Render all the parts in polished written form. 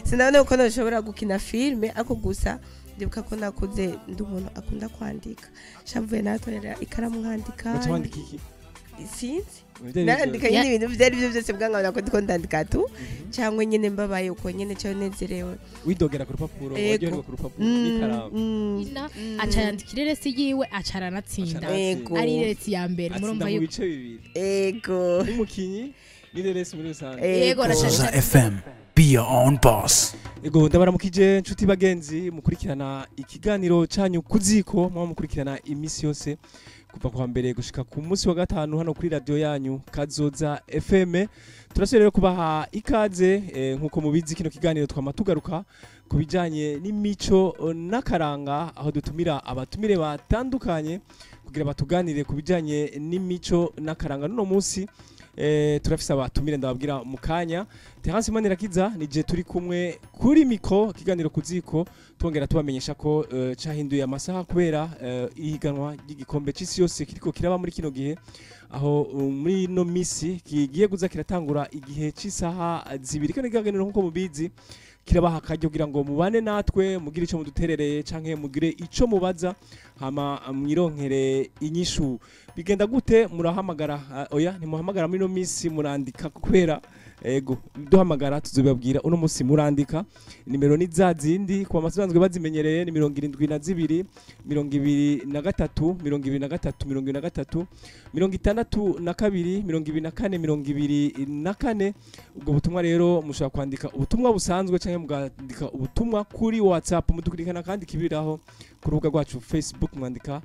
Sinabona uko nashobora gukina filme, ako gusa ndibuka ko nakuze ndi umuntu akunda kwandika. Shavuye natorera ikaramu nkandika. Uca wandika iki? Sinzi. Ibyo Nandika Ya- nyine ibintu vyari byo byose bwankabona ko ndiko ndandika tu, cyangwa nyine mbabaye uko nyine cyangwa nezerewe. Widogera ku rupapuro, Ego. waryoherwa ku rupapuro n'ikaramu. Ina aca yandika ireresi yiwe, aca aranatsinda. Ego. Ari ireresi ya mbere Atsinda murumva mu yuko bice bibiri, Ego. n'umukinyi n'ireresi muri rusange. Yego, Kazoza FM. Be your own boss. Ego, ndabaramukije nshuti bagenzi mukurikirana ikiganiro canyu kuziko, muba mukurikirana imisi yose kuva kwa mbere gushika ku munsi wa gatanu hano kuri radio yanyu Kazoza FM. Turasubiye rero kubaha ikaze. Nkuko mubizi, kino kiganiro twama tugaruka ku bijanye n'imico n'akaranga, aho dutumira abatumire batandukanye kugira batuganire ku bijanye n'imico n'akaranga. N'uno munsi turafise abatumire ndababwira mu kanya. Terence Manirakiza nije turi kumwe kuri micro. Ikiganiro kuziko twongera tubamenyesha ko cahinduye amasaha kubera ihiganwa ry'igikombe c'isi yose kiriko kiraba muri kino gihe, aho muri ino misi kigiye kuza kiratangura igihe c'isaha 2. Kino kiganiro, nkuko mubizi, kirabaha akaryo kugira ngo mubane natwe, mugire ico muduterereye canke mugire ico mubaza, hama mwironkere inyishu. Bigenda gute? Murahamagara, oya, ntimuhamagara muri ino misi, murandika kubera ego duhamagara tuzobabwira. Uno musi murandika, nimero ni za zindi ku bamasanzwe bazimenyereye, ni 72 23 23 23 62 24 24. Ubwo butumwa rero mushobora kwandika ubutumwa busanzwe canke mugandika ubutumwa kuri WhatsApp. Mudukurikirana kandi kibiraho ku rubuga rwacu Facebook, mwandika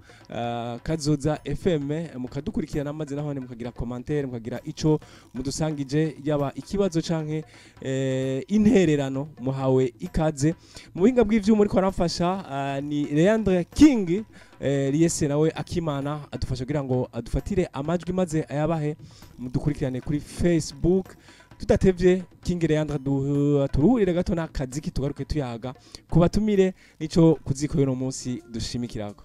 Kazoza FM, mukadukurikirana maze nahone mukagira commentaire, mukagira ico mudusangije, yaba ikibazo canke intererano, muhawe ikaze. Mu buhinga bw'ivyuma ariko aramfasha ni Leandre King, Liese nawe Akimana adufasha kugira ngo adufatire amajwi maze ayabahe mudukurikirane kuri Facebook. Tudatevye, King Leandre, turuhurire gato n'akaziki, tugaruke tuyaga kubatumire nico kuziko y'uno munsi dushimikirako.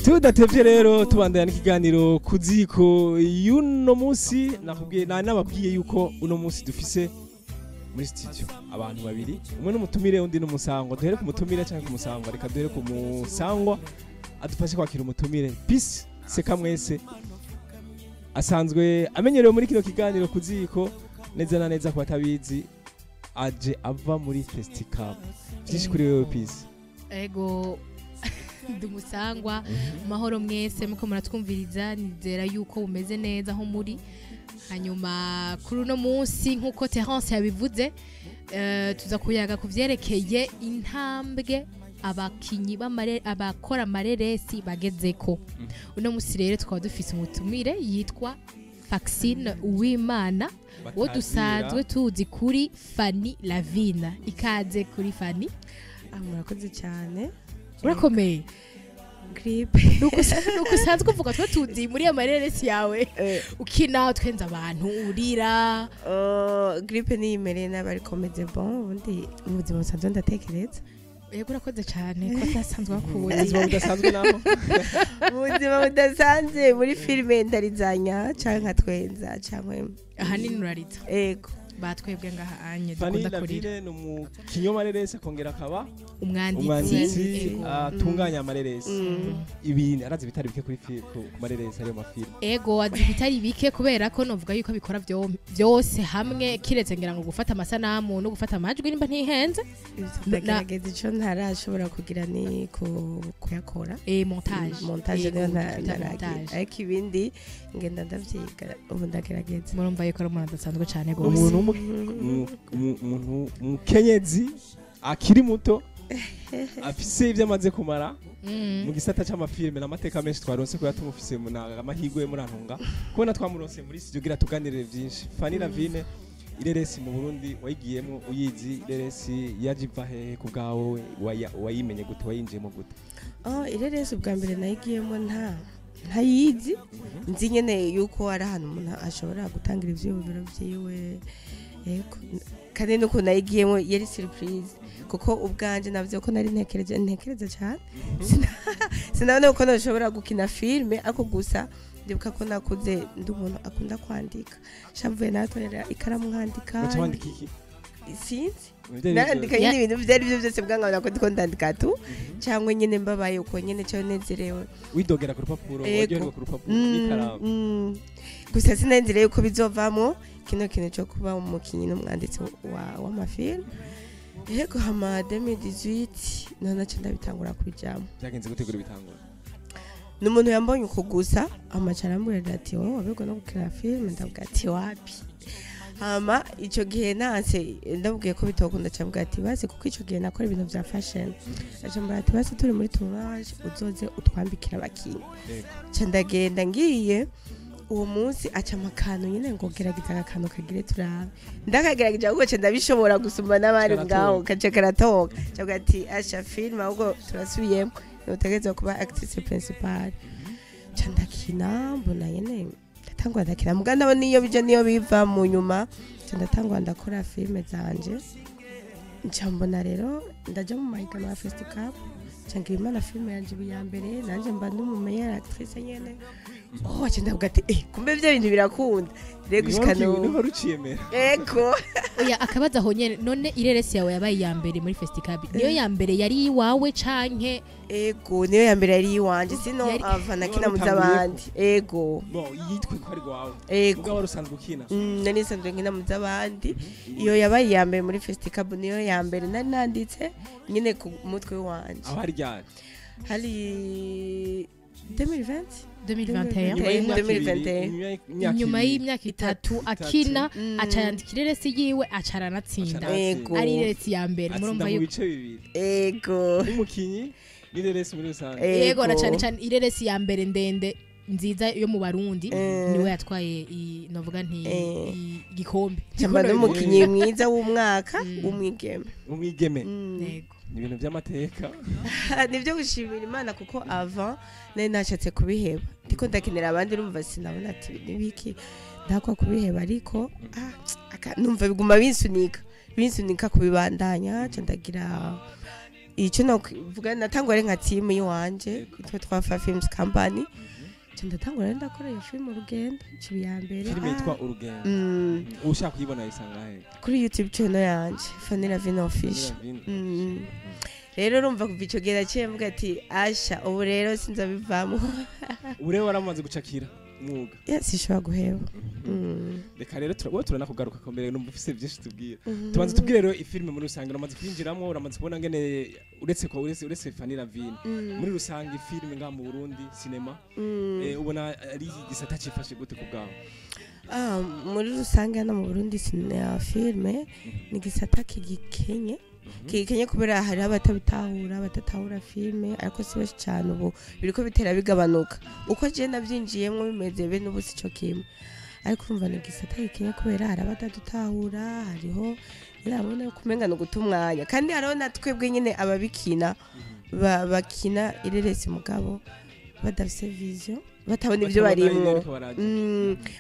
Tudatevye rero, tubandanya n'ikiganiro kuziko y'uno munsi. Nakubwiye na nababwiye yuko uno munsi dufise muri studio abantu babiri, umwe n'umutumire, undi n'umusangwa. Duhere ku mutumire cyangwa ku musangwa? Reka duhere ku musangwa adufashe kwakira umutumire. Peace seka mwese asanzwe amenyerewe muri kino kiganiro kuziko neza na neza. Ku batabizi, aje ava muri Festicab. Byinshi kuri wewe, Peace. Ego, ndi umusangwa. Mahoro mwese muko muratwumviriza, nizera yuko mumeze neza aho muri. Hanyuma kuri uno munsi, nk'uko Terence yabivuze, tuza kuyaga ku vyerekeye intambwe abakinyi abakora amareresi bagezeko. Uno munsi rero tukaba dufise umutumire yitwa Faxine Uwimana, wo dusanzwe tuzi kuri Fanny Lavina. Ikaze kuri Fanny. Ah, murakoze cyane. Urakomeye? Grippe. Nuko usanzwe uvuga, twe tuzi muri amareresi yawe ukina twenza abantu urira. Oh, grippe niyimereye nabi, ariko meze bon. Ubundi mu buzima busanzwe ndatekereza. Yego, urakoze cyane ko utasanzwe wakuye. Ubuzima budasanzwe naho? Mu buzima budasanzwe, muri filime ndarizanya canke nkatwenza canke Ahanini urariza? Ego. Batwebwe ngaha anye Fanny dukunda kurira. Lavine ni umukinyi w'amareresi, akongera akaba umwanditsi. Umwanditsi. Ego. Atunganya amareresi, ibintu arazi bitari bike kuri ku mareresi ariyo mafilime. Ego, azi bitari bike kubera ko novuga yuko abikora byose hamwe, kiretse ngira ngo gufata amasanamu no gufata amajwi, nimba ntihenze. Ndagerageza, ico ntarashobora kugira ni kuyakora. Montage. Montage. Ego, Niyo twita ntaragira. Montage. Ariko ibindi ngenda ndavyiga, ubu ndagerageza. Murumva yuko ari umuntu adasanzwe cyane rwose. Umuntu umuntu umukenyezi akiri muto afise ibyo amaze kumara mu gisata c'amafilime n'amateka menshi twaronse kuya tumufise, muna amahirwe murantunga kubona twamuronse muri studio kugira tuganirire vyinshi. Fanny Lavine, Ireresi mu Burundi wayigiyemo uyizi? Ireresi yaje iva hehe ku bwawe? Wayimenye gute? Wayinjiyemo gute? Oh, ireresi ubwa mbere nayigiyemo ntayizi. Nzi nyene yuko ari ahantu umuntu ashobora gutangira ivyiyumviro vyiwe. Yego, kandi nuko nayigiyemo yari surprise, kuko ubwanje navyo ko nari ntekereje, ntekereza cyane. Sinabona uko nashobora gukina filme, ariko gusa ndibuka ko nakuze ndi umuntu akunda kwandika. Shavuye natorera ikaramu nkandika. Waca wandika iki? Sinzi. Ibyo ari byo Narandika byose. nyine ibintu ibyo ari byo byose, bwankabona ko ndiko ndandika tu, cyangwa nyine mbabaye uko nyine, cyangwa nezerewe. Widogera ku rupapuro? Yego. Waryoherwa ku rupapuro n'ikaramu? Gusa sinenzire yuko bizovamo kino kintu cyo kuba umukinyi n'umwanditsi w'amafilm. Yego, hama 2018 none naco ndabitangura kubijamo. Byagenze gutegura ibitangura? Ni umuntu yambonye uko gusa, amaca arambwira ati: "Wowe wabigwa no gukina filime?" Ndavuga ati: "Wapi." Hama ico gihe nanse, ndabwiye ko bitokunda, cambwira ati: "Basi," kuko ico gihe nakora ibintu vya fashion, acambwira ati: "Basi turi muri tournage uzoze utwambikira abakinyi." Ca ndagenda. Ngiye uwo munsi, aca amakano nyine ngo: "Gerageza aka kantu kagire turabe." Ndakagerageje, ahubwo ca ndabishobora gusumba n'abari Karatoka. ngaho, kaca karatoka. Cavuga ati: "Asha, filime ahubwo turasubiyemo, nutegerezwa kuba actrice principale." Ca ndakina, mbona nyene ndatangura ndakina, muga ndabona niyo bija niyo biva. Mu nyuma ca ndatangura ndakora filime zanje, nca mbona rero ndaja mu mahiganwa ya Festival, ca ngira Imana filime yanje iba iya mbere, nanje mba ndi mu meilleure actrice nyene. Oh, ca ndavuga ati: "Eh, kumbe ivyo bintu birakunda rero." Gushika n'ubu. Niho ruciyemera. Ego. Oya, akabazo aho nyene: none ireresi yawe yabaye iya mbere muri Festival, niyo ya mbere yari iwawe canke? Ego, niyo ya mbere yari iwanje, sino ava nakina mu z'abandi. Ego. Bon, yitwe ko ari gwawe. Ego. Ubwo wari usanzwe ukina? Nari nsanzwe nkina mu z'abandi. Iyo yabaye iya mbere muri Festival, niyo ya mbere nari nanditse nyine ku mutwe wanje. Aho hari ryari? Hari 2020. 2021. Nyuma y'imyaka ibiri, 2021. nyuma y'imyaka Nyuma ibiri. y'imyaka 3 akina, Mm. aca yandika ireresi yiwe, aca aranatsinda. Aca Ego. Ari ireresi ya mbere. Atsinda Murumva mu yuko bice bibiri, Ego. n'umukinyi n'ireresi muri rusange. Yego, na Ego. cane cane ireresi ya mbere ndende nziza yo mu Barundi, niwe yatwaye novuga nti igikombe. Cyamba n'umukinyi mwiza w'umwaka w'umwigeme. Umwigeme. Yego. Ni ibintu by'amateka. Nibyo gushimira Imana, kuko avant nari nashatse kubiheba, ndiko ndakenera abandi, urumva sinabona ati nibiki ndakwa kubiheba, ariko numva biguma binsunika, binsunika kubibandanya. Ca ndagira icyo nokuvuga, natangwa ari nka team yiwanje yitwa Twafa Films Company. Ca ndatangura rero ndakora iyo film Urugendo, ciba iya mbere. Filime yitwa Urugendo. Ushaka kuyibona yisanga he? Kuri YouTube channel yanje, Fanny Lavine Official. Lavine. Rero urumva kuva ico gihe naciye mvuga ati: "Asha, ubu rero sinzabivamo." Ubu rero waramaze gucakira umwuga. Ya, sinshobora guheba. Reka rero wowe turanakugaruka ko mbere numva ufise byinshi tubwira. Tubanze tubwire rero ifilime muri rusange uramaze kwinjiramo, uramaze kubona ngene, uretse ko uretse Fanny Lavine, muri rusange ifilime ngaha mu Burundi, cinema, ubona ari iki gisata cifashe gute ku bwawe? Ah, muri rusange hano mu Burundi sinema, filme ni igisata kigikenye, kigikenye kubera hariho abatabitahura, badatahura filme, ariko si benshi cyane. Ubu biriko bitera bigabanuka. Uko je navyinjiyemwo bimeze be n'ubu sico kimwe, ariko urumva ni igisata gikenye kubera hari abadadutahura, hariho nyine kumenga ni uguta umwanya, kandi hariho na twebwe nyine ababikina, bakina ireresi mugabo badafise vision, batabona ibyo Batabona barimwo. ingene bariko baraja.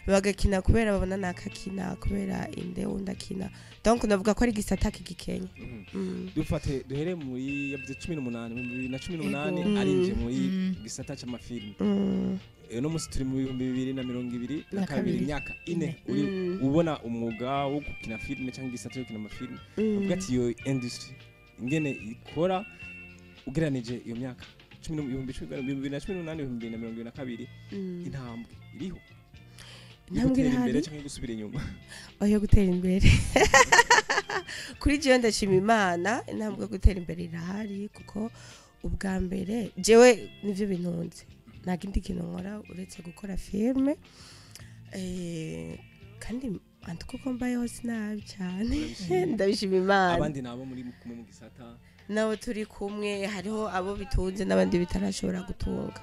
Bagakina kubera babona nakakina kubera inde wundi akina. Donc navuga ko ari igisata kigikenye. Dufate duhere muri yavuze 18, 2018. Ego. Arinje muri gisata c'amafilime. Uno musi turi mu 2022, Na kabiri. imyaka 4 uri ubona umwuga wo gukina filime cyangwa igisata cyo gukina amafilime, uvuga ati iyo industry ingene ikora, ugereranije iyo myaka 2018, 2022, intambwe iriho yo Intambwe gutera imbere irahari. cyangwa gusubira inyuma? Oyo, gutera imbere kuri jewe ndashima Imana, intambwe yo gutera imbere irahari, kuko ubwa mbere jewe nivyo bintunze, nta kindi kintu nkora uretse gukora filme. Kandi antu kuko mbayeho sinabi cyane, ndabishima Imana. Abandi nabo muri kumwe mu gisata? Nabo turi kumwe, hariho abo bitunze n'abandi bitarashobora gutunga.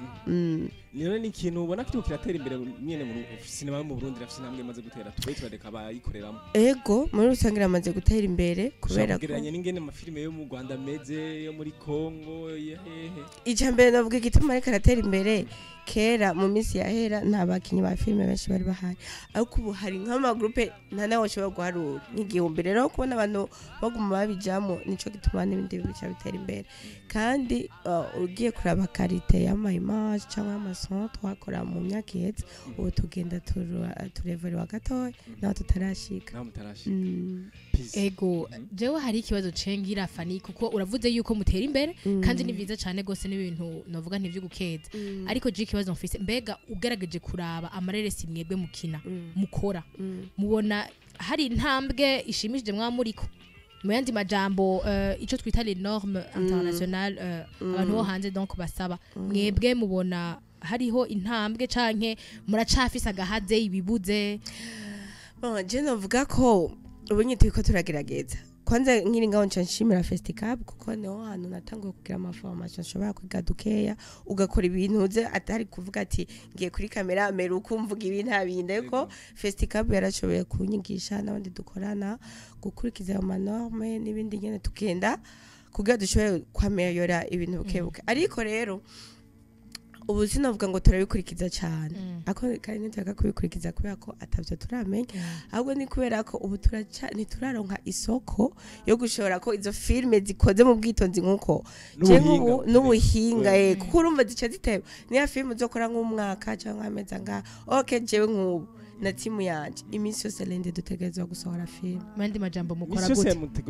Rero ni ikintu ubona kiriko kiratera imbere nyene mu sinema yo mu Burundi, irafise intambwe imaze gutera, tube turareka abayikoreramo. Ego, muri rusange iramaze gutera imbere kubera ko kugereranya n'ingene amafilime yo mu Rwanda ameze, yo muri Congo, ya hehe. Icya mbere navuga igituma ariko aratera imbere, kera mu minsi yahera nta bakinnyi ba filime benshi bari bahari, ariko ubu hari nk'amagroupe nta nawe ushobora guharura nk'igihumbi. Rero kubona abantu baguma babijamo, nico gituma n'ibindi bica bitera imbere. Kandi ugiye kuraba qualité y'ama image cyangwa y'amason twakora mu myaka iheze, ubu tugenda tureverewa gatoya naho tutarashika. Naho mutarashika. Peace. Ego, jewe hari ikibazo cengira, Fani, kuko uravuze yuko mutera imbere, kandi ni byiza cyane gose, n'ibintu novuga ntivyugukeza, ariko je ikibazo mfise, mbega ugerageje kuraba amareresi mwebwe mukina, mukora, mubona hari intambwe ishimishije mwaba muriko? Mu yandi majambo, ico twita les normes internationales, abantu bo hanze donc basaba, mwebwe mubona hariho intambwe canke muracafise agahaze, ibibuze? Bon, je novuga ko ubu nyine turiko turagerageza. Kwanza nkiri ngaho nca nshimira Festicab, kuko niho hantu natanguye kugira amaformation nshobora kwiga dukeya, ugakora ibintu uze atari kuvuga ati ngiye kuri kamera mera uko mvuga ibi nta bindi. Ariko Festicab yarashoboye kunyigisha n'abandi dukorana gukurikiza ayo manorme n'ibindi nyene, tugenda kugira dushobore kwameliora ibintu buke buke. Ariko rero ubu sinavuga ngo turabikurikiza cyane, ariko kandi ntituraga kubikurikiza kubera ko atavyo turamenya, ahubwo ni kubera ko ubu turaca ntituraronka isoko yo gushora ko izo filime zikoze mu bwitonzi nk'uko je nk'ubu n'ubuhinga, kuko urumva zica ziteba. Niya filime uzokora nk'umwaka cyangwa amezi angahe. Okay, jewe nk'ubu na timu yanje iminsi yose lundi dutegerezwa gusohora filime. Mu yandi majambo mukora Misi yose gute?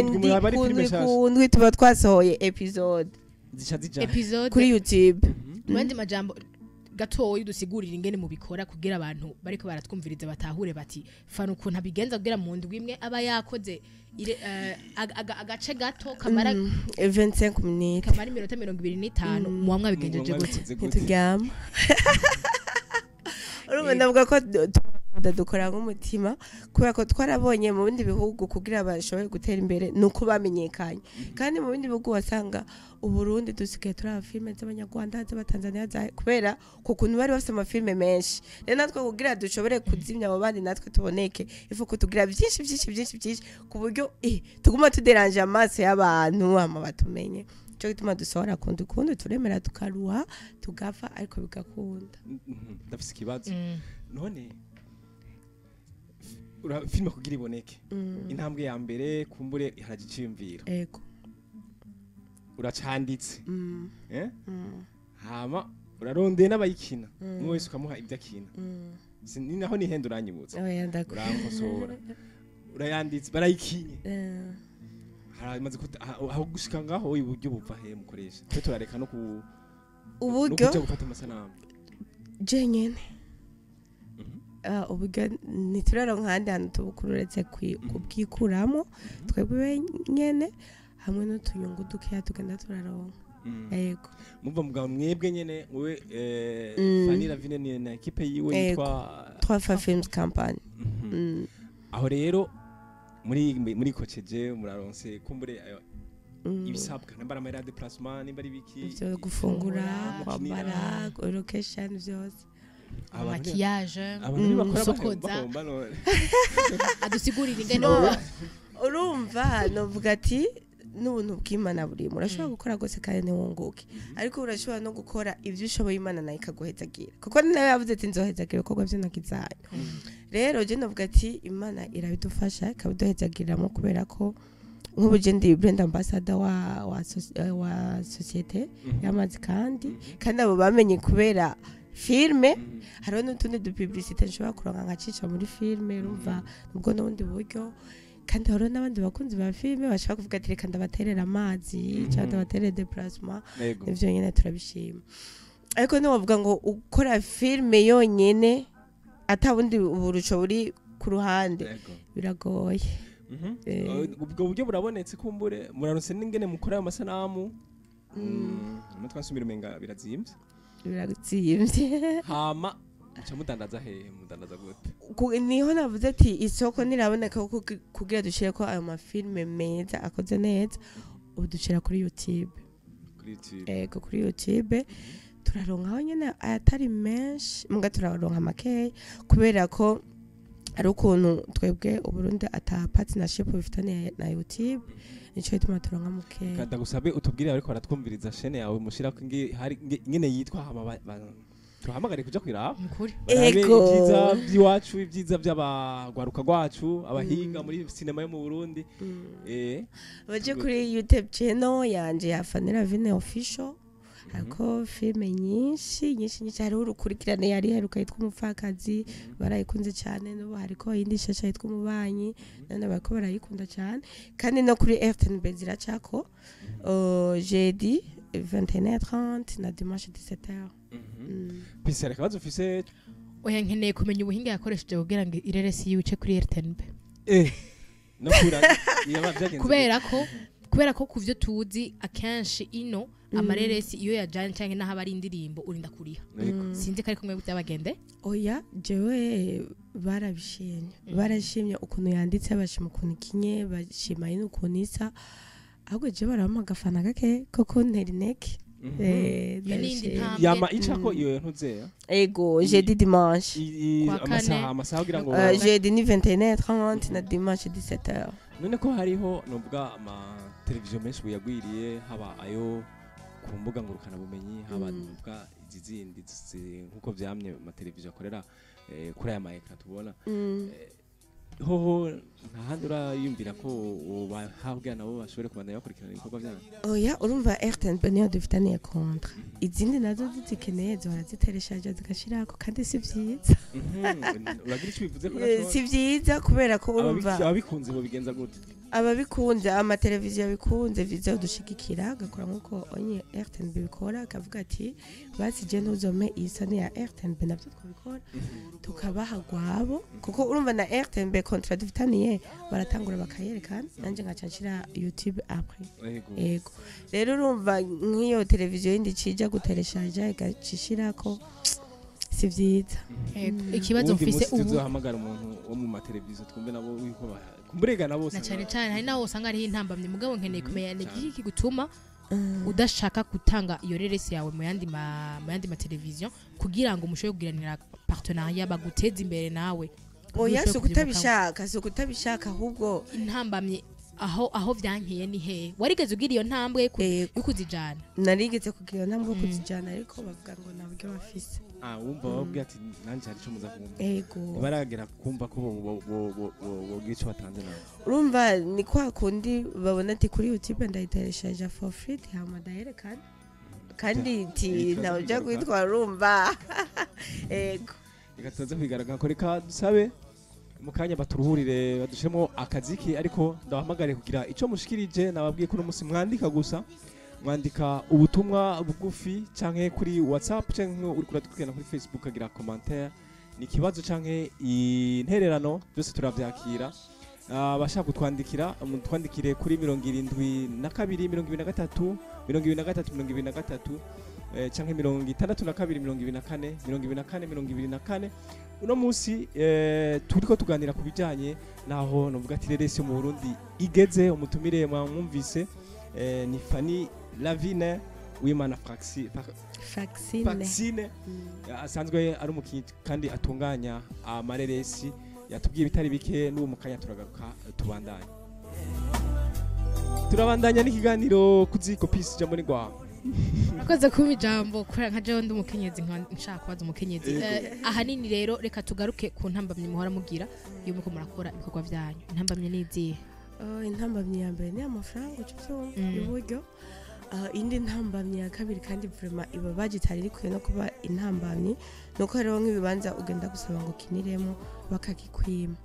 Lundi muraba ari filime kundwi nshasha. kundwi tuba twasohoye episode. Zica zija Episode Kuri YouTube. Mu yandi majambo gatoya, udusigurira ingene mubikora kugira abantu bariko baratwumviriza batahure, bati fana ukuntu abigenza kugira mu ndwi imwe aba yakoze agace gato kamara 25 minutes. Kamara iminota 25. Muba mwabigenjeje gute? Ntituryama. Urumva ndavuga ko dukora nk'umutima, kubera ko twarabonye mu bindi bihugu kugira bashobore gutera imbere ni uko bamenyekanye. Kandi mu bindi bihugu wasanga Uburundi dusigaye turi filime z'Abanyarwanda, z'Abatanzania, kubera ku kuntu bari bafite amafilime menshi. Rero natwe kugira dushobore kuzimya abo bandi, natwe tuboneke, ifu kutugira byinshi byinshi byinshi byinshi, ku buryo tuguma tuderanje amaso y'abantu hama batumenye. Cyo gituma dusohora kundi kundi, turemera tukaruha, tugapfa, ariko bigakunda. Ndafise ikibazo. None filime kugira iboneke, intambwe ya mbere kumbure haraje iciyumviro, uracanditse, eh? Hama urarondeye n'abayikina, umwe wese ukamuha ibyo akina. Ni naho nihenda, uranyibutsa. Oya, Urankosora. Urayanditse, barayikinye, haramaze aho gushika ngaho, uburyo buva he mukoresha? Twe turareka no ku no Uburyo kuja gufata amasanamu. Je nyene, uburyo ntituraronka ahandi hantu tubukura uretse kubwikuramo twebwe nyene, hamwe n'utunyungu dukeya tugenda turaronka. Yego. Muva mugabo mwebwe nyene, wewe Fanny Lavine ni na équipe yiwe yitwa Twafa Films Company. Aho rero muri koceje muraronse kumbure ayo ibisabwa, nimba ari amahera ya déplacement, nimba ari ibiki, Ivyo gufungura, Mukinira. kwambara, location, vyose. Abantu Maquillage, abantu ntibakora gusokoza. bahomba none? Adusigurira ingene No, urumva novuga ati n'ubuntu bw'Imana burimo. Urashobora gukora rwose kandi ntiwunguke, ariko urashobora no gukora ibyo ushoboye, Imana nayo ikaguhezagira, kuko ni nawe yavuze ati nzohezagira ibikorwa by'intoki zanyu. Rero je novuga ati Imana irabidufasha ikabiduhezagiriramo, kubera ko nk'ubu je ndi brand ambassador wa société y'amazi, kandi abo bamenye kubera filme. Hariho n'utundi dupublicité nshobora kuronka nkacica muri filme. Urumva nubwo n'ubundi buryo, kandi hariho n'abandi bakunzi ba filme bashobora kuvuga ati reka ndabaterera amazi cyangwa ndabaterere déplacement. Nivyo nyene turabishima, ariko ntiwavuga ngo ukora filme yonyene ata bundi burusho buri ku ruhande, biragoye. Ubwo buryo burabonetse, kumbure muraronse n'ingene mukora ayo masanamu. Umutwe nsumira umenga birazimvye. Birazimvye. Hama muca mudandaza hehe? Mudandaza gute? Niho navuze ati isoko ntiraboneka, kuko kugira dushire ko ayo mafilme meza akoze neza, ubu dushira kuri YouTube. Kuri YouTube. Ego, kuri YouTube. Turaronkaho nyene ayatari menshi, muga turaronka makeya kubera ko ari ukuntu twebwe Uburundi ata partnership bifitaniye na YouTube, nico gituma turonka mukeya. Ndagusabe utubwire ariko baratwumviriza chaîne yawe mushirako hari ingene yitwa, hama tuhamagare kuja kwiraba. Nukuri. Barabe Ego. ibyiza by'iwacu, ibyiza by'abagwaruka rwacu, abahinga muri sinema yo mu Burundi. Baje kuri YouTube channel yanje ya Fanny Lavine Official, hariko filime nyinshi nyinshi nyinshi. Hariho urukurikirane yari iheruka yitwa Umupfakazi, barayikunze cyane. N'ubu hariko iyindi nshasha yitwa Umubanyi, none bariko barayikunda cyane. Kandi no kuri RTNB ziracako, jeudi 21h30 na dimanche 17h. Pisi, hari akabazo ufise? Oya, nkeneye kumenya ubuhinga yakoresheje kugira ngo ireresi yiwice kuri RTNB. No kura yaba byagenze? Kubera ko kuvyo tuzi akenshi ino amareresi iyo yajanye canke n'aho aba ari indirimbo urinda kuriha. Yego. Sinzi ko ari kumwe byabagende. Oya, jewe barabishimye, barashimye ukuntu yanditse, bashima ukuntu ikinye, bashima nyine ukuntu isa. Ahubwo jewe barampa agafana gake ko kuntera intege. Iyo ni iyindi Ndabishimye. ntambwe. Yama icako iyo ntuzeya? Ego, jeudi, dimanche. Kwa kane. Amasaha kugira ngo Jeudi ni 21h30 na dimanche 17h. None ko hariho nuvuga ama televiziyo menshi ubu yagwiriye, haba ayo ku mbuga ngurukanabumenyi, haba nuvuga izi zindi nkuko vyamye amateleviziyo akorera kuri aya ma écran tubona, hoho nta handi urayumvira ko wobahabwa nabo bashobore kubandanya bakurikirana ibikorwa byanyu? Oya, urumva RTNB niyo dufitaniye contrat, izindi nazo zizikeneye zihora zitereshaje zigashirako, kandi si vyiza. Uragira icyo bivuze ko Si vyiza kubera ko urumva ababikunze bobigenza gute? Ababikunze, amateleviziyo abikunze, viza dushigikira agakora nkuko onye RTNB bikora, akavuga ati basi je ntuzome iyi sani ya RTNB, navyo twabikora tukabaha gwabo, kuko urumva na RTNB contrat dufitaniye baratangura bakayerekana, nanje nkaca nshira YouTube après. Yego. Yego, rero urumva nk'iyo televiziyo yindi cija gutereshaja igacishirako, si vyiza. Yego. Ikibazo Uwundi mfise munsi ubu tuzohamagara umuntu wo mu mateleviziyo twumve nabo yuko kumburega nabo. Na cyane cyane hari naho usanga hariho intambamyi, mugabo nkeneye kumenya ni Cyane. iki kigutuma udashaka gutanga iyo reresi yawe mu yandi mateleviziyo kugira ngo mushobore kugiranira partenariat baguteze imbere nawe? Oya, Ushobore si kuvyibuka. ukutabishaka, si ukutabishaka, ahubwo Intambamyi aho vyankiye ni hehe? Warigeze ugira iyo ntambwe Yego. yo kuzijana? Narigeze kugira intambwe yo kuzijana, ariko bavuga ngo nta buryo bafise. Ah, wumva bababwira ati nanjye hari icyo muza kumva? Ego. Ntibaragera kumva ko bogira icyo batanze nawe? Urumva ni kwa kundi babona ati kuri YouTube ndayitereshaje for free, hama ndayerekana, kandi ti Turaza ntawe uja kubigaruka. kwitwara, urumva, ego. Reka tuze kwigaragara ko reka dusabe mu kanya baturuhurire badushiremo akaziki, ariko ndabahamagare kugira icyo mushikirije. Nababwiye ko uno munsi mwandika gusa, mwandika ubutumwa bugufi canke kuri WhatsApp, canke uri kuradukurikirana kuri Facebook agira commentaire, ni ikibazo canke intererano, byose turavyakira. Abashaka kutwandikira mutwandikire kuri 72 23 23 23, canke 62 24 24 24. Uno munsi turiko tuganira ku bijanye naho novuga ati reresi yo mu Burundi igeze. Umutumire mwamwumvise, ni Fanny Lavine Uwimana Fraxi Fraxine. Fraxine, asanzwe ari umukinyi kandi atunganya amareresi. Yatubwiye ibitari bike, n'ubu mu kanya turagaruka tubandanye, turabandanya n'ikiganiro kuziko. Peace, jambo ni gwawe. Urakoze kumpa ijambo. Kubera nka jewe ndi umukenyezi, nkaba nshaka kubaza umukenyezi. Yego. Ahanini rero reka tugaruke ku ntambamyi muhora mugira iyo muriko murakora ibikorwa vyanyu. Intambamyi ni izihe? Oh, intambamyi ya mbere ni amafaranga, uca uvyumva, y'uburyo. Indi ntambamyi ya kabiri, kandi vraiment ibabaje, itari rikwiye no kuba intambamyi, nuko hariho nk'ibibanza ugenda gusaba ngo ukiniremo bakakikwima,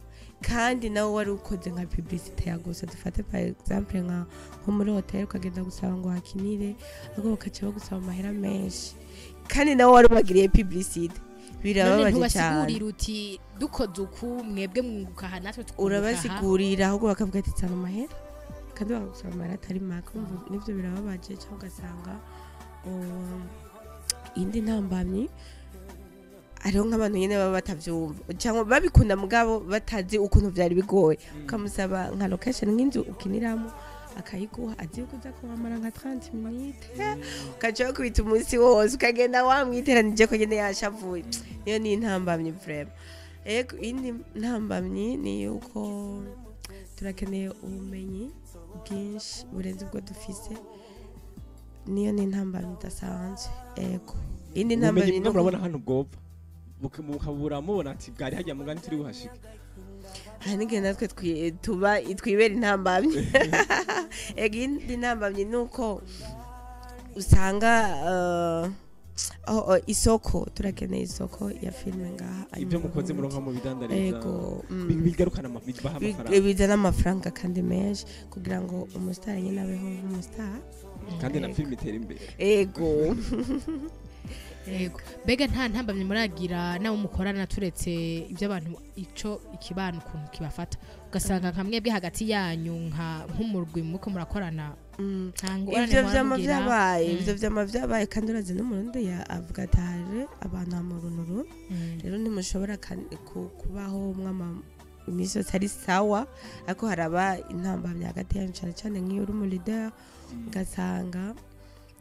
kandi nawe wari ukoze nka publicité ya gusa. Dufate par exemple nko muri hotel, ukagenda gusaba ngo hakinire, ariko bakaca bagusaba amahera menshi, kandi nawe wari ubagiriye publicité. None Birababaje cyane. ntubasigurira uti dukoze uku mwebwe mwunguka aha, natwe tukunguka aha? Urabasigurira, ahubwo bakavuga ati tsana amahera, kandi bakagusaba amahera atari make. Urumva nivyo birababaje. Cyangwa ugasanga indi ntambamyi, hariho nk'abantu nyine baba batavyumva cyangwa babikunda mugabo batazi ukuntu vyari bigoye, ukamusaba nka location, nk'inzu ukiniramo. Akayiguha azi yuko uza kuhamara nka 30 minutes, ukaca wakubita umunsi wose, ukagenda wamwiteranije ko nyene yashavuye. Niyo ni intambamyi vraiment. Ego, indi ntambamyi ni yuko turakeneye ubumenyi bwinshi burenze ubwo dufise. Niyo ni intambamyi idasanzwe. Ego, indi ntambamyi ubumenyi ni bwo murabona hano bwopfa mukabura, mubona ati bwari hajya mugani turi buhashike. Hari n'igihe natwe tuba twibera intambamyi. Ego, indi ntambamyi ni uko usanga oh, isoko, turakeneye isoko ya filime ngaha ari Ibyo mu mukoze Burundi. Muronka mu bidandariza. Ego. Bigarukana bibaha amafaranga. Bizana amafaranga kandi menshi kugira ngo umusitari nyine abeho nk'umusitari. Kandi na Ego. filime itera imbere. Ego. Yego, mbega nta ntambamye muragira nabo mukorana, turetse ibyo abantu, ico ikibano ukuntu kibafata, ugasanga nka mwebwe hagati yanyu nka nk'umurwi muko murakorana, nta ngorane Ivyo muhora vyama mugira? vyabaye. Ivyo vyama vyabaye, kandi urazi n'Umurundi avuga ati haje abantu hamurunuru. Rero ntimushobora kubaho mwama iminsi yose ari sawa, ariko haraba intambamyi hagati yanyu, cane cane nk'iyo uri umu leader, ugasanga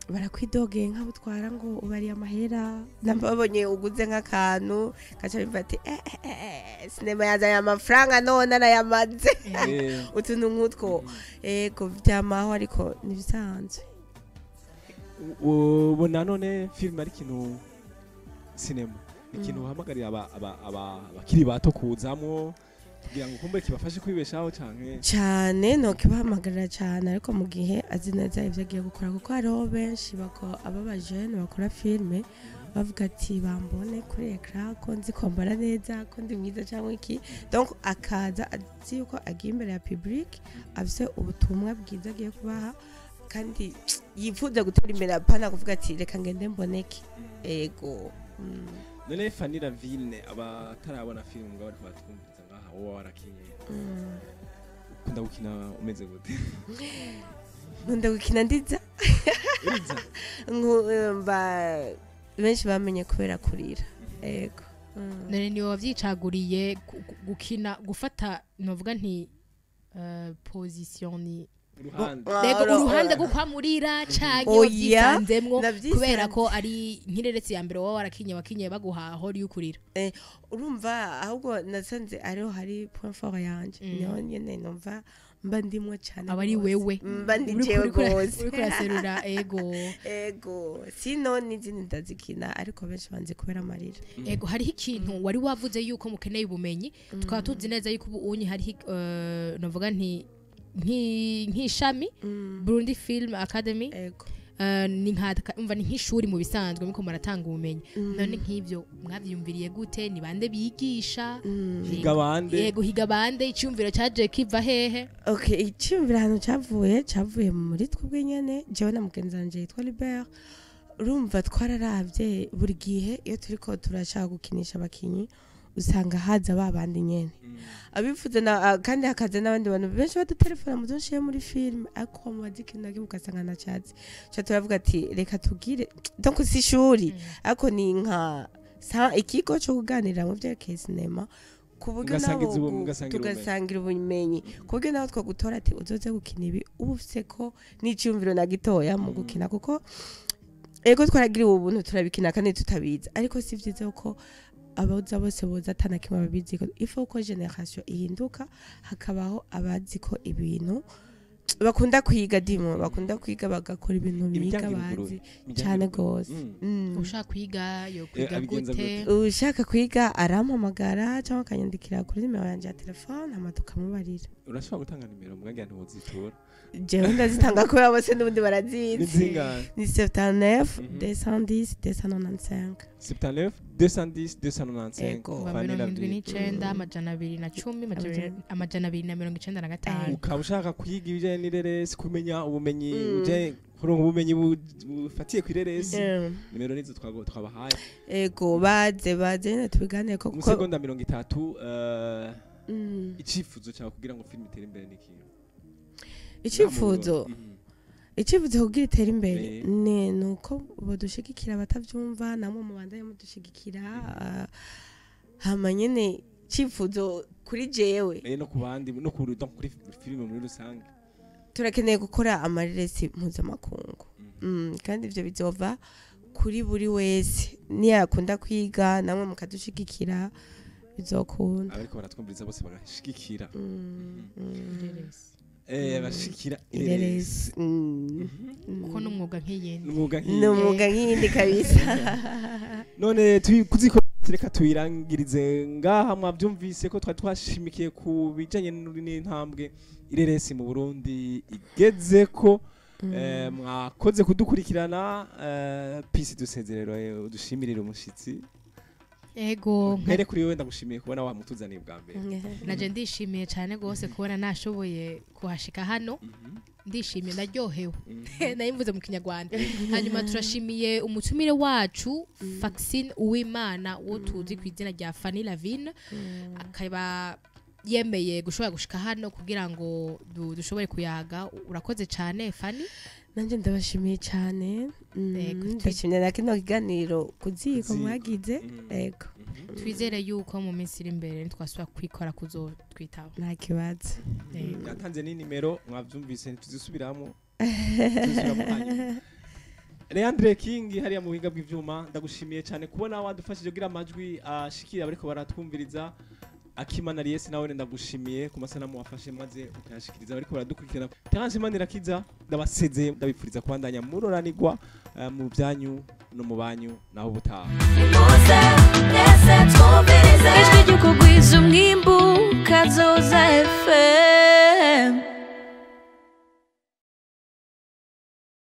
barakwidogeye nk'abo utwara ngo ubariye amahera, namba babonye uguze nk'akantu gaca bimva ati eh, eh, eh, sinema yazanye amafaranga none arayamaze. Utuntu nk'utwo, ego, vyamaho, ariko ntibisanzwe. Ubona none filime ari ikintu, sinema ikintu uhamagarira abakiri bato kuzamwo kugira ngo kumbe kibafashe kwibeshaho canke? Cyane, nokibahamagarira cyane, ariko mu gihe azi neza ibyo agiye gukora, kuko hariho benshi aba bajene bakora filime bavuga ati bambone kuri écran ko nzi kwambara neza, ko ndi mwiza cyangwa iki. Donc akaza azi yuko agiye imbere ya public afise ubutumwa bwiza agiye kubaha kandi yifuza gutera imbere, apana kuvuga ati reka ngende mboneke. Ego. None Fanny Lavine, abatarabona filime mugabo ariko batwumviriza ngaha, wowe warakinye, ukunda gukina umeze gute? Nkunda gukina ndiza. Uriza? Mba benshi bamenye kubera kurira. Ego. None niwe wavyicaguriye gukina, gufata novuga nti position ni Uruhande. Rego, uruhande rwo kwamurira canke Oya, wavyisanzemwo navyisanze. kubera ko ari nk'ireresi ya mbere wowe warakinye, wakinye baguha aho y'ukurira? Urumva, ahubwo nasanze ariho hari point fort yanje. Niho nyene numva mba ndimwo cyane Aba ari rwose. wewe. Mba ndi Uriko jewe rwose. Uriko uraserura, ego. Ego, sino n'izindi ndazikina, ariko benshi banzi kubera amarira. Ego, hariho ikintu wari wavuze yuko mukeneye ubumenyi. Tukaba tuzi neza yuko ubu unyi hariho novuga nti nk'ishami Burundi Film Academy. Ego. Ni nka, umva, ni nk'ishuri mu bisanzwe muko muratanga ubumenyi. None nk'ivyo mwavyiyumviriye gute? Ni bande bigisha? Higa bande? Yego, higa bande? Icyumviro caje kiva hehe? Okay, icyumviro ahantu cavuye muri twebwe nyene, jewe na mugenzi wanje yitwa Libert. Urumva, twararavye buri gihe iyo turiko turashaka gukinisha abakinyi, usanga haza ba bandi nyene abifuza na kandi hakaza n'abandi bantu benshi badutelefona muzonshiye muri film, ariko mubaza ikintu na kimwe ugasanga ntacazi. Ca turavuga ati reka tugire, donc si ishuri, ariko ni nka ikigo co kuganira mu vyerekeye sinema, ku buryo Mugasangiza naho mugasangira ubumenyi. Tugasangira ubumenyi, ku buryo nawe twagutora ati uzoze gukina ibi, uba ufise ko n'iciyumviro na gitoya mu gukina, kuko ego twaragiriwe ubuntu turabikina kandi tutabizi, ariko si vyiza ko abaza bose boza atana kimwe babizi. Ifo ko génération ihinduka, hakabaho abazi ko ibintu bakunda kwiga, dimo bakunda kwiga, bagakora ibintu biga Imiryango bazi iruguruye. cyane gose. Ushaka kwiga yo kwiga Abigenza gute? Ushaka kwiga arampamagara cyangwa akanyandikira kuri nimero yanjye ya telefone, hama tukamubarira. Urashobora gutanga nimero mwagira ntiwozitora? Jewe ndazitanga kubera bose n'ubundi barazizi. Ni zingahe? Ni 79 210 295. 79 210 295. Ego. Kuva Fanny mirongo indwi Lavine. n'icenda, 210, 295. Ukaba ushaka kwiga ibijyanye n'ireresi, kumenya ubumenyi ujanye kuronka ubumenyi bufatiye ku ireresi, nimero nizo twabahaye. Ego, baze baze nyene tubiganire ko Mu kuko segonda 30, icifuzo cyawe kugira ngo filime itere imbere ni ikihe? Icifuzo? Icifuzo kugira itere imbere ni nuko badushigikira, abatavyumva namwe mubandanye mudushigikira, hama nyene icifuzo kuri jewe No ku bandi, no kuri, donc kuri filime muri rusange. Turakeneye gukora amareresi mpuzamakungu. Kandi ivyo bizova kuri buri wese niyakunda kwiga, namwe mukadushigikira, bizokunda. Abariko baratwumviriza bose bagashigikira bashigikira ireresi. ireresi. Kuko n'umwuga nk'iyindi. Umwuga Ni nk'iyi. umwuga nk'iyindi kabisa. None kuziko reka tuyirangirize ngaha. Mwabyumvise ko twari twashimikiye ku bijanye n'intambwe ireresi mu Burundi igeze ko. Mwakoze kudukurikirana. Peace, dusezerero, udushimirire umushitsi. Ego. Mpere kuri wewe, ndagushimiye kubona wamutuzaniye bwa mbere. Naje ndishimiye cyane rwose kubona nashoboye kuhashika hano. Ndishimiye, ndaryohewe, nari mvuze mu Kinyarwanda. Hanyuma turashimiye umutumire wacu Faxine Uwimana, uwo tuzi ku izina rya Fanny Lavine, akaba yemeye gushobora gushika hano kugira ngo dushobore kuyaga. Urakoze cyane, Fanny. Nanjye ndabashimiye cyane. Yego, Ndashimye na kino kiganiro ku ziko Ziko. mwagize. Ego. Twizere yuko mu minsi iri imbere nitwasubira kwikora kuzotwitaba. Nta kibazo. Yego. Yatanze n'inimero, mwabyumvise, ntituzisubiramo, tuzisubiramo hanyuma. Leandre King hariya mu buhinga bw'ivyuma, ndagushimiye cyane kubona wadufashije kugira amajwi ashikira abariko baratwumviriza. Akimana Lies, nawe ndagushimiye ku masanamu wafashe maze ukayashikiriza abariko baradukurikirana. Terence Manirakiza ndabasezeye, ndabifuriza kubandanya muroranirwa mu byanyu no mu banyu. Naho ubutaha. Nimuze mwese twumvirize.